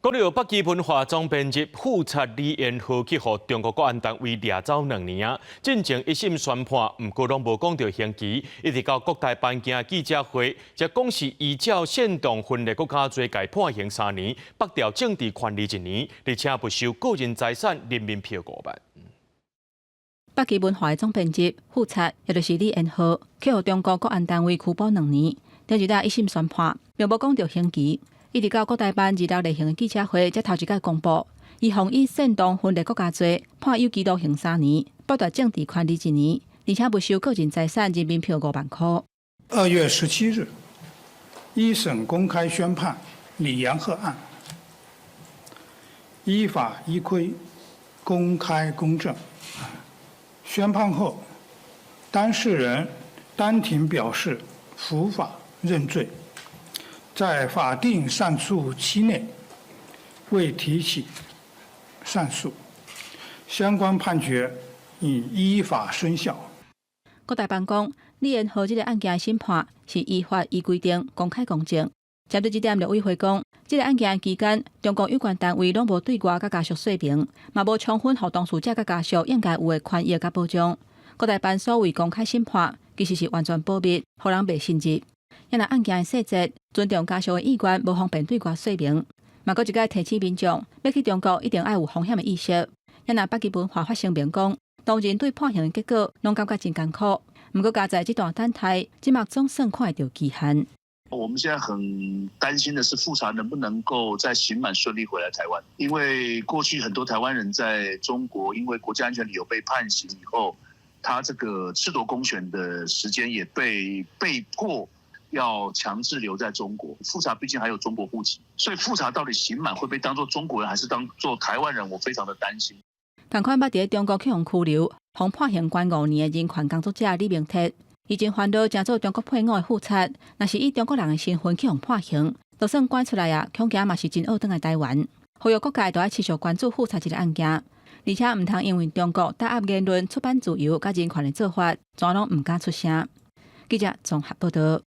講著北基文化總編輯富察李延賀去予中國國安單位掠走2年啊，進前一審宣判，毋過攏無講著刑期，一直到國台辦舉記者會，才講是依照煽動分裂國家罪共判刑3年，剝奪政治權利一年，而且沒收個人財產人民幣5萬。北基文化的總編輯富察，也就是李延賀，去予中國國安單位拘捕兩年，頂一日一審宣判，並無講著刑期。一直到國台辦26例行的記者會，才頭一擺公布，伊予以煽動分裂國家罪判有期徒刑三年，剝奪政治權利一年，而且沒收個人財產人民幣5萬塊。2月17日，一審公開宣判李延賀案，依法依規，公開公正。宣判後，當事人當庭表示服法認罪。在法定上訴期內未提起上訴，相關判決已依法生效。國台辦講，李延賀這个案件的審判是依法依規定公開公正。針對這點，陸委會講，這个案件期間，中國有關單位攏無對外佮家屬說明，嘛無充分予當事者佮家屬應該有的權益佮保障。國台辦所謂公開審判，其實是完全保密，予人袂信任。因為案件的細節，尊重家屬的意願，無方便對外說明。嘛，閣一擺提醒民眾，欲去中國一定愛有風險的意識。因為北基文化發聲明講，當人對判刑的結果攏感覺真艱苦。毋過，加在這段等待，這馬總算看會著期限。我們現在很擔心的是，富察能不能夠在刑滿順利回來台灣？因為過去很多台灣人在中國，因為國家安全理由被判刑以後，他這個褫奪公權的時間也被迫要強制留在中國。富察畢竟還有中國戶籍，所以富察到底刑滿會被當作中國人，還是當作台灣人？我非常的擔心。仝款捌佇中國去予拘留、予判刑關5年的人權工作者李明哲，伊真煩惱，成做中國配偶的富察，若是以中國人的身份去予判刑，就算關出來啊，恐驚嘛是真僫轉來台灣。呼籲各界都愛持續關注富察這个案件，而且毋通因為中國打壓言論、出版自由佮人權的做法，全攏毋敢出聲。記者綜合報導。